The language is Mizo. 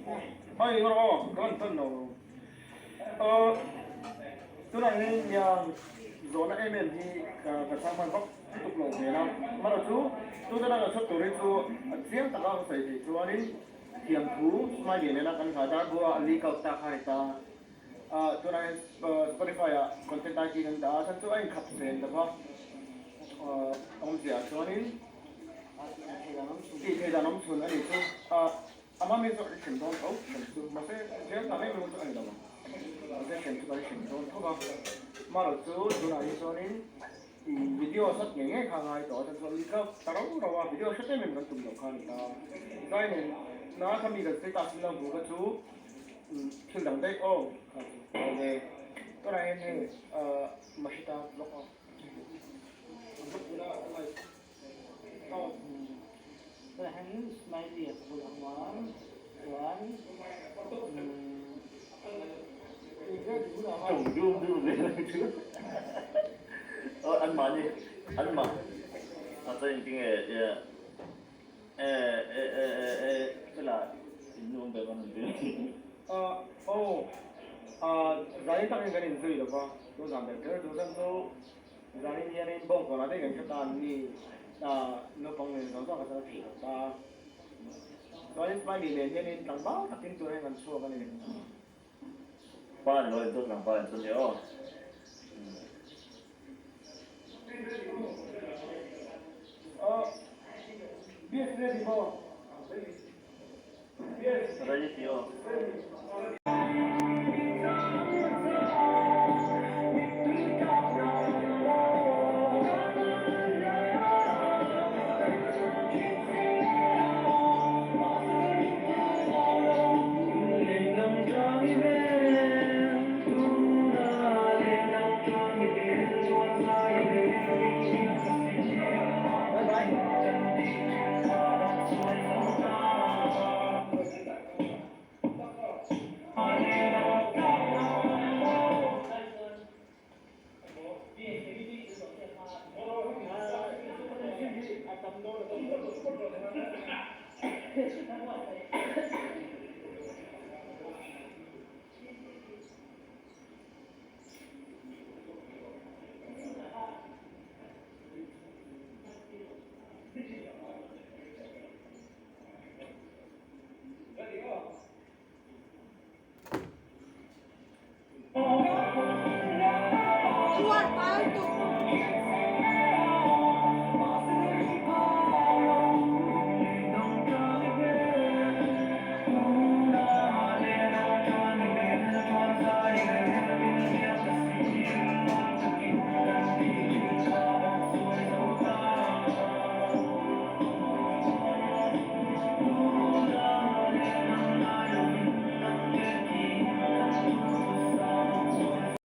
Hei rawh aw, ka rawn tawn lo. Aw, tunah hian nia zawhna em em hi ka chhang hman vak lutuk lo hmel a. Amaherawhchu, tuna kan chhawt tur hi chu a chiang taka ka sawi theih chuanin thiamthu Smiley nena kan hla dar bua a leak out ta kha a ni ta. Tunah hian Spotify ah content ID kan dah a, chhan chu a inkhap zen lo va, awmzia ah chuanin tih theih dan awm chhun a nih chu. Ama mi chu an hrem dawn tho hrem chu, mahse jail tak em em chu a ni lo ang, mahse hrem chu kan hrem dawn tho va. Amaherawh chu tunah hi chuanin video sat ngei ngei kha a ngai tawh a, chhan chu a leak out ta rau rau a, video hret em em kan tum loh kha a ni ta. Zai nen na kha mi kan status in lo hmu kha chu. Thil dang daih aw kha chu awm e. Tunah hian hei Mahita vlog a vlog bula live aw. Tunah hian Smiley a ka bulah awm a chuan Ṭawng dum dum ve lang chu aw an mahni an mah a chuan engtinge E e e e e chula in nu awm ve man an ti. Aw zanin takin kan inzui lo va, chu zan ber kher chu zan chu zanin hianin bawngkawnah te kan hre ta an ni naupang nen zawng zawng ka chuan a theih loh ta. Chuanin Smiley nen hianin tlangval takin tur hian kan chhuak a ni. Pa ni lo in chu tlangval in chu nia aw. Ready ti aw.